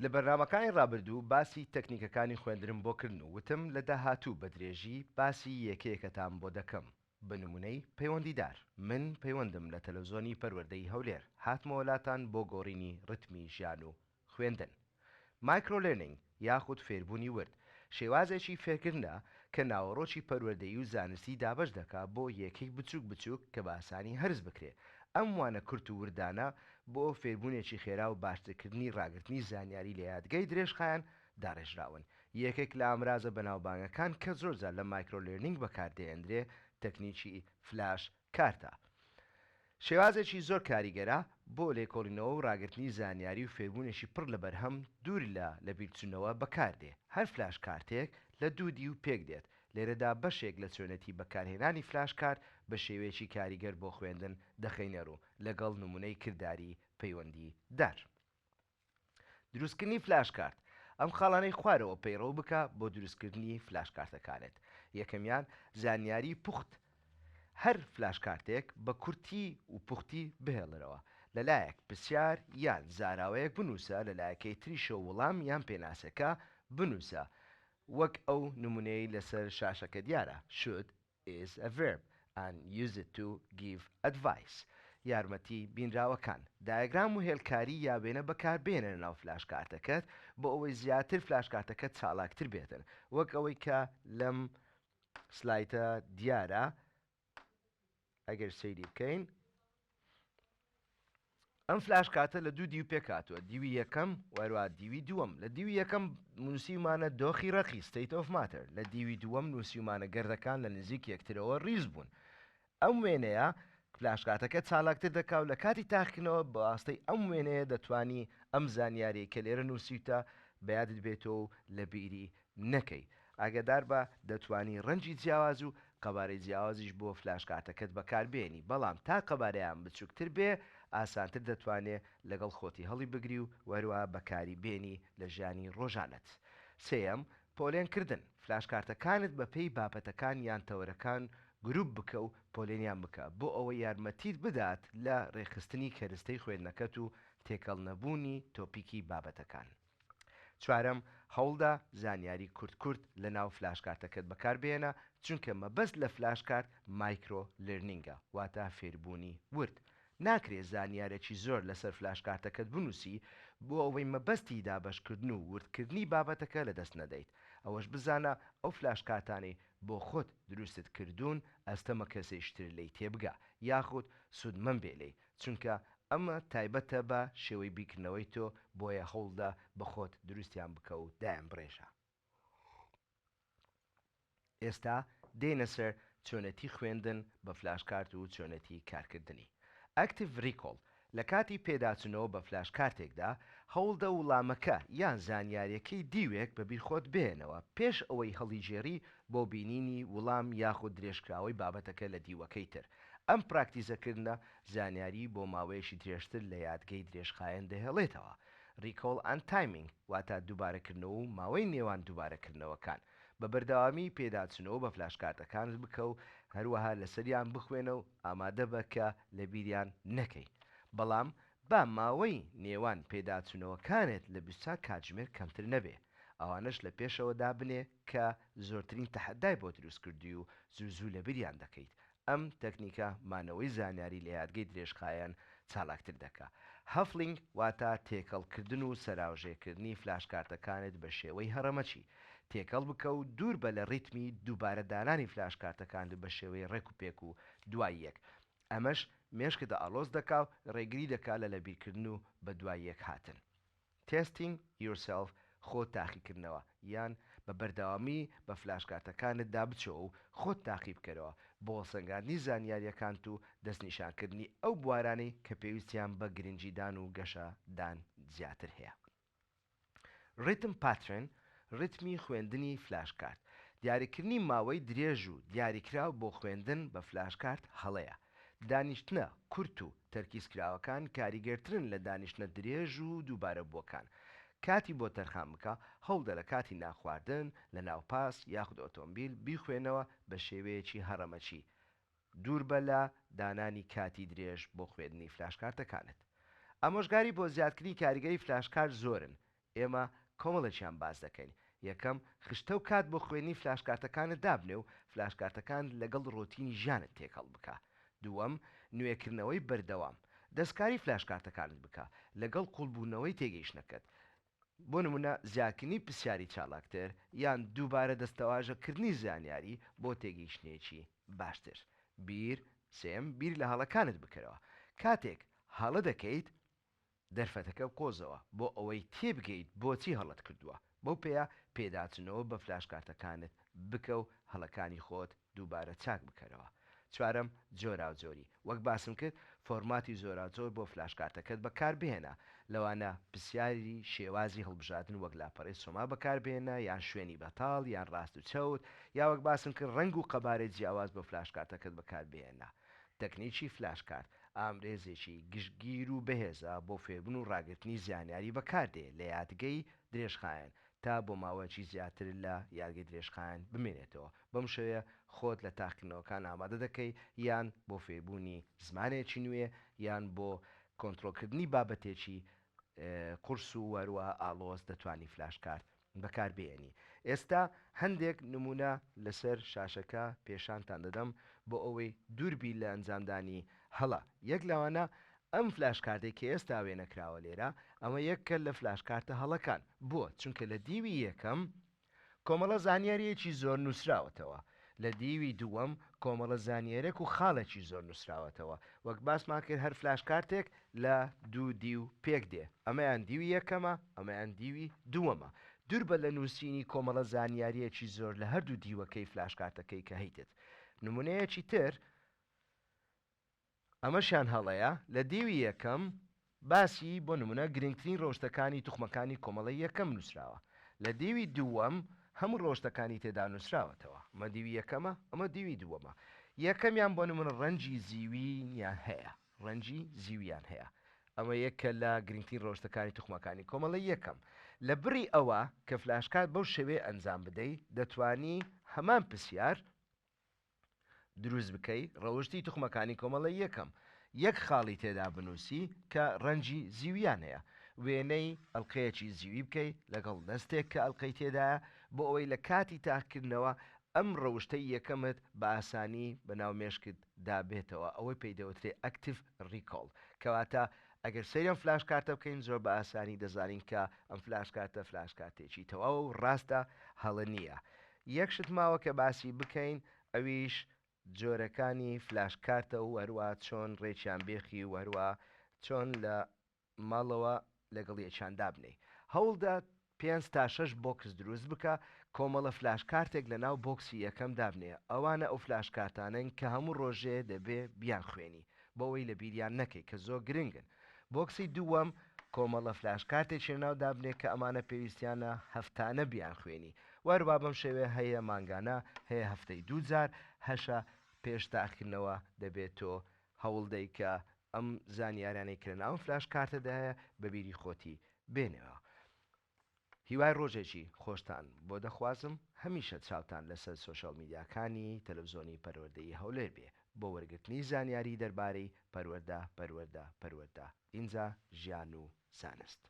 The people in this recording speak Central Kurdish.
لە بەرنامەکانی ڕابردوو باسی تەکنیکەکانی خوێندنم بۆ کردن و وتم لە داهاتوو بە درێژی باسی یەکەیەکەتان بۆ دەکەم بە نمونەی پەیوەندیدار من پەیوەندم لە تەلەفزۆنی پەروەردەی هەولێر هاتمەوە لاتان بۆ گۆڕینی ڕیتمی ژیان و خوێندن. Microlearning یاخود فێربوونی ورد، شێوازێکی فێرکردنە کە ناوەڕۆکی پەروەردەیی و زانستی دابەش دەکا بۆ یەکەی بچووک بچووک کە بە ئاسانی هەرس بکرێ. ئەم وانە کورت و وردانە بۆ فێربوونێکی خێرا و باشترکردنی ڕاگرتنی زانیاری لە یادگەی درێژخایەن داڕێژراون. یەکێک لە ئامرازە بەناوبانگەکان کە زۆرجار لە microlearning بەکاردەهێندرێ تەکنیکی فلاش کارتە. شێوازێکی زۆر کاریگەرە بۆ لێکۆڵینەوە و ڕاگرتنی زانیاری و فێربوونێکی پڕ لە بەرهەم دوور لە لەبیرچوونەوە بەکاردێ. هەر فلاش کارتێک لە دوو دیو پێک دێت، لێرەدا بەشێک لە چۆنێتی بەکارهێنانی فلاش کارت بە شێوەیەکی کاریگەر بۆ خوێندن دەخەینە ڕوو لەگەڵ نموونەی کرداری پەیوەندی دار. دروستکردنی فلاش کارت، ئەم خاڵانەی خوارەوە پەیڕەو بکە بۆ دروستکردنی فلاش کارتەکانت، یەکەمیان زانیاری پوخت، هەر فلاش کارتێک بە کورتی و پوختی بهێڵەرەوە، لەلایەک پرسیار یان زاراوەیەک بنووسە لەلایەکەی تریشەوە وڵام یان پێناسەکە بنووسە وەک ئەو نمونەیەی لەسەر شاشەکە دیارە، should is a verb and use it to give advice یارمەتی بینراوەکان دایەگرام و هێلکاری یا وێنە بەکاربهێنە لەناو فلاش کارتەکەت بۆ ئەوەی زیاتر فلاش کارتەکەت چالاکتر بێتن وەک ئەوەی کە لەم سلایتە دیارە ئەگەر سەیری بکەین ئەم فلاش کارتە لە دوو دیو پێکهاتووە، دیوی یەکەم و هەروەها دیوی دووەم. لە دیوی یەکەم نووسیومانە دۆخی ڕەقی، State of Matter، لە دیوی دووەم نووسیومانە گەردەکان لە نزیک یەکترەوە ڕیز بوون. ئەم وێنەیە فلاش کارتەکە چالاکتر دەکا و لە کاتی تاقیکردنەوە بە واستەی ئەم وێنەیە دەتوانی ئەم زانیاریەی کە لێرە نووسیوتە بە یادت بێتەوە و لە بیری نەکەی. ئاگاداربە دەتوانی ڕەنگی جیاواز و قەبارەی جیاوازیش بۆ فلاش کارتەکەت بەکاربێنی، بەڵام تا قەبارەیان بچوکتر بێ ئاسانتر دەتوانێ لەگەڵ خۆتی هەڵیبگری و هەروەها بەکاری بێنی لە ژیانی ڕۆژانەت. سێیەم، پۆلێن کردن، فلاش کارتەکانت بەپێی بابەتەکان یان تەوەرەکان گروپ بکە و پۆلێنیان بکە بۆ ئەوەی یارمەتیت بدات لە ڕێکخستنی کەرستەی خوێندنەکەت و تێکەڵ نەبوونی تۆپیکی بابەتەکان. چوارەم، هەوڵدە زانیاری کورت کورت لەناو فلاش کارتەکەت بەکاربهێنە، چونکە مەبەست لە فلاش کارت micro learning ە، واتە فێربوونی ورد. ناکرێ زانیارێکی زۆر لەسەر فلاش کارتەکەت بنووسی بۆ ئەوەی مەبەستی دابەشکردن و وردکردنی بابەتەکە لەدەست نەدەیت. ئەوەش بزانە ئەو فلاش کارتانەی بۆ خۆت دروستت کردوون ئەستەمە کەسێکی تر لێی تێبگا یاخود سوودمەند بێ لێی، چونکە ئەمە تایبەتە بە شێوەی بیرکردنەوەی تۆ بۆیە هەوڵدە بە خۆت دروستیان بکە و دایان بڕێژە. ئێستا دێینە سەر چۆنێتی خوێندن بە فلاش کارت و چۆنێتی کارکردنی. Active Recall، لە کاتی پێداچونەوە بە فلاش کارتێکدا هەوڵدە وڵامەکە یان زانیاریەکەی دیوێک بە بیر خۆت بهێنەوە پێش ئەوەی هەڵیگێڕی بۆ بینینی وڵام یاخود درێژکراوەی بابەتەکە لە دیوەکەی تر. ئەم پراکتیزەکردنە زانیاری بۆ ماوەیەکی درێژتر لە یادگەی درێژخایەن دەهێڵێتەوە. Recall and Timing، واتە دووبارەکردنەوە و ماوەی نێوان دووبارەکردنەوەکان. بە بەردەوامی پێداچوونەوە بە فلاشکارتەکانت بکە و هەروەها لەسەریان بخوێنە و ئامادەبە کە لەبیریان نەکەی. بەڵام با ماوەی نێوان پێداچوونەوەکانت لە 24 کاتژمێر کەمتر نەبێ. ئەوانەش لە پێشەوە دابنێ کە زۆرترین تەحەدای بۆ دروست کردووی و زوو زوو لەبیریان دەکەیت. ئەم تەکنیکە مانەوەی زانیاری لە یادگەی درێژخایەن چالاکتر دەکا. Shuffling واتە تێکەڵ کردن و سەراوژێکردنی فلاشکارتەکانت بە شێوەی هەڕەمەکی. تێکەڵ بکە و دوور بە لە ڕیتمی دووبارە دانانی فلاشکارتەکانت بە شێوەی ڕێک و پێک و دوای یەک. ئەمەش مێشکت ئاڵۆز دەکا و ڕێگری دەکا لە لەبیرکردن و بەدوای یەک هاتن. Testing Yourself خۆ تاقیکردنەوە، یان بە بەردەوامی بە فلاشکارتەکانتدا بچۆ و خۆت تاقی بکەرەوە بۆ هەڵسەنگاندنی زانیارییەکانت و دەستنیشانکردنی ئەو بوارانەی کە پێویستیان بە گرنگیدان و گەشەدان زیاتر هەیە. Rhythm Pattern ڕیتمی خوێندنی فلاشکارت دیاریکردنی ماوەی درێژ و دیاریکراو بۆ خوێندن بە فلاشکارت هەڵەیە. دانیشتنە کورت و تەرکیزکراوەکان کاریگەرترن لە دانیشتنە درێژ و دووبارەبووەکان. کاتی بۆ تەرخان بکە، هەوڵدە لە کاتی نانخواردن، لە ناو پاس یاخود ئۆتۆمبیل بیخوێنەوە بە شێوەیەکی هەڕەمەکی. دووربە لە دانانی کاتی درێژ بۆ خوێندنی فلاشکارتەکانت. ئامۆژگاری بۆ زیادکردنی کاریگەری فلاشکارت زۆرن. ئێمە کۆمەڵێکیان باس دەکەین. یەکەم، خشتە و کات بۆ خوێندنی فلاشکارتەکانت دابنێ و فلاشکارتەکانت لەگەڵ ڕۆتینی ژیانت تێکەڵ بکە. دووەم، نوێکردنەوەی بەردەوام. دەستکاری فلاشکارتەکانت بکە لەگەڵ قووڵبوونەوەی تێگەیشتنەکەت. بۆ نموونە زیادکردنی پرسیاری چالاکتر یان دووبارە دەستەواژەکردنی زانیاری بۆ تێگەیشتنێکی باشتر. بیر، سێیەم، بیر لە هەڵەکانت بکەرەوە. کاتێک هەڵە دەکەیت، دەرفەتەکە بقۆزەوە بۆ ئەوەی تێبگەیت بۆچی هەڵەت کردووە، بەو پێیە پێداچوونەوە بە فلاشکارتەکانت بکە و هەڵەکانی خۆت دووبارە چاک بکەرەوە. چوارەم، جۆراوجۆری، وەک باسم کرد فۆرماتی جۆراوجۆر بۆ فلاشکارتەکەت بەکاربهێنە، لەوانە پرسیاری شێوازی هەڵبژاردن وەک لاپەڕەی سۆما بەکاربهێنە یان شوێنی بەتاڵ یان ڕاست و چەوت یا وەک باسم کرد ڕەنگ و قەبارەی جیاواز بۆ فلاشکارتەکەت بەکاربهێنە. تەکنیکی فلاشکارت ئامرێزێکی گشتگیر و بەهێزە بۆ فێربوون و ڕاگرتنی زانیاری بەکاردێ لە یادگەی درێژخایەن تا بۆ ماوەیەکی زیاتر لە یادگەی درێژخایەن بمێنێتەوە بەم شێوەیە خۆت لە تاقیکردنەوەکان ئامادە دەکەی یان بۆ فێربوونی زمانێکی نوێ یان بۆ کۆنترۆڵکردنی بابەتێکی قورس و هەروەها ئاڵۆز دەتوانی فلاشکارت بەکاربهێنی. ئێستا هەندێک نموونە لەسەر شاشەکە پێشانتان دەدەم بۆ ئەوەی دووربی لە ئەنجامدانی هەڵە. یەک لەوانە ئەم فلاشکارتەی کە ئێستا وێنەکراوە لێرە، ئەمە یەکە لە فلاشکارتە هەڵەکان. بۆ؟ چونکە لە دیوی یەکەم کۆمەڵە زانیارییەکی زۆر نووسراوەتەوە، لە دیوی دووەم کۆمەڵە زانیارێک و خاڵێکی زۆر نووسراوەتەوە، وەک باسمان کرد هەر فلاشکارتێک لە دوو دیو پێک دێ، ئەمەیان دیوی یەکەمە، ئەمەیان دیوی دووەمە. دووربە لە نووسینی کۆمەڵە زانیارییەکی زۆر لە هەردوو دیوەکەی فلاشکارتەکەی کە هەیتت. نموونەیەکی تر. ئەمەشیان هەڵەیە، لە دیوی یەکەم باسی بۆ نمونە گرنگترین ڕەوشتەکانی توخمەکانی کۆمەڵەی یەکەم نوسراوە، لە دیوی دووەم هەموو ڕەوشتەکانی تێدا نوسراوەتەوە، ئەمە دیوی یەکەمە، ئەمە دیوی دووەمە، یەکەمیان بۆ نمونە ڕەنگی زیوینیان هەیە، ڕەنگی زیویان هەیە، ئەمە یەکە لە گرنگترین ڕەوشتەکانی توخمەکانی کۆمەڵەی یەکەم. لە بڕی ئەوە کە فلاشکارت بەو شێوەیە ئەنجام بدەی، دەتوانی هەمان پرسیار دروست بکەی ڕەوشتی توخمەکانی کۆمەڵەی یەکەم یەک خاڵی تێدا بنووسی کە ڕەنگی زیویان هەیە وێنەی ئەڵقەیەکی زیوی بکەی لەگەڵ دەستێک کە ئەڵقەی تێدایە بۆ ئەوەی لە کاتی تاقیکردنەوە ئەم ڕەوشتەی یەکەمت بە ئاسانی بە ناو مێشکت دا بێتەوە ئەوەی پێی دەوترێ active recall کەواتە ئەگەر سەیری ئەم فلاش کارتە بکەین زۆر بە ئاسانی دەزانین کە ئەم فلاش کارتە فلاش کارتێکی تەواوە و ڕاستە هەڵە نییە یەک شت ماوە کە باسی بکەین ئەویش جۆرەکانی فلاش کارتە و هەروا چۆن ڕێکیان بێخی و هەروا چۆن لە ماڵەوە لەگەڵ یەکیان دابنێی. هەوڵدە پێنج تا شەش بۆکس دروست بکە، کۆمەڵە فلاش کارتێک لەناو بۆکسی یەکەم دابنێ، ئەوانە ئەو فلاش کارتانەن کە هەموو ڕۆژێ دەبێ بیانخوێنی بۆ ئەوەی لەبیریان نەکەی کە زۆر گرنگن. بۆکسی دووەم کۆمەڵە فلاش کارتێکی لەناو دابنێ کە ئەمانە پێویستیانە هەفتانە بیانخوێنی وەهەروا بەم شێوەیە هەیە مانگانە هەیە هەفتەی دووجار هەشە پێش تاقیکردنەوە دەبێت تۆ هەوڵدەی کە ئەم زانیارانەی کە لەناو ئەم فلاش کارتەدایە بەبیری خۆتی بێنەوە. هیوای ڕۆژێکی خۆشتان بۆ دەخوازم، هەمیشە چاوتان لەسەر سۆشیاڵ میدیاکانی تەلەفزۆنی پەروەردەیی هەولێر بێ بۆ وەرگرتنی زانیاری دەربارەی پەروەردە پەروەردە پەروەردە ئینجا ژیان و زانست.